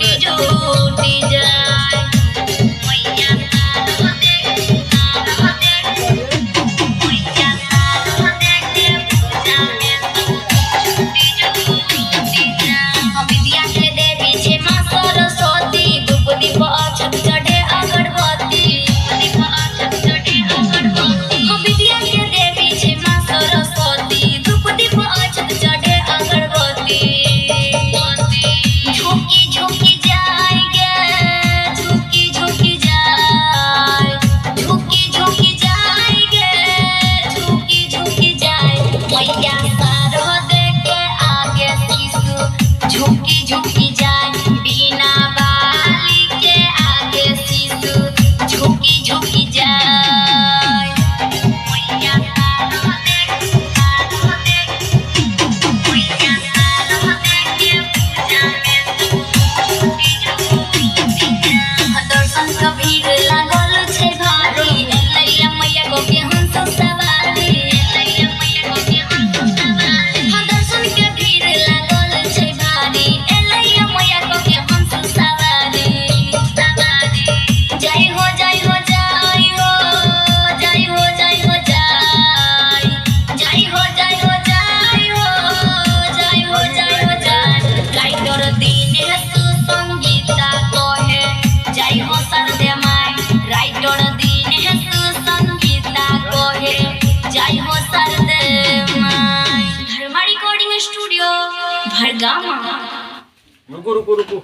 छूटी छूटी जाय। मैया तारो देख तारो देख मैया तारो देख के पूजा में सब छूटी छूटी जाय। हम विद्या के देवी छै माँ सरस्वती, धूप दीप अक्षत चढ़े अगरबत्ती, दीप अक्षत चढ़े अगरबत्ती। हम विद्या के देवी छै माँ सरस्वती, धूप दीप अक्षत चढ़े अगरबत्ती। झुकी झुकी जाय गे, झुकी झुकी जाय, झुकी झुकी जाय गे, झुकी झुकी जाय। मैया सारो देख के आगे शिशु झुकी झुकी जाय, बिना बाली के आगे शिशु झुकी झुकी जाय। मैया तारो देख तारो देख मैया तारो देख के पूजा में छूटी छूटी जाय। दर्शन के भीड़ लागल छै भारी, लैया मैया को के हंस सवारी, लैया मैया को के हंस सवारी। हाँ, दर्शन के भीड़ लागल छै भारी, एलैया मैया को के हंस सवारी सवारी। जय हो जय हो जय हो जय हो जय हो जय जय हो जय हो जय हो जय हो जय हो जय। राइटर दिनेश संगीता कहे जय हो सरदे माय, राइटर दिनेश संगीता कहे जय हो सरदे my. Dharma recording studio, Bhargama. रुको रुको रुको।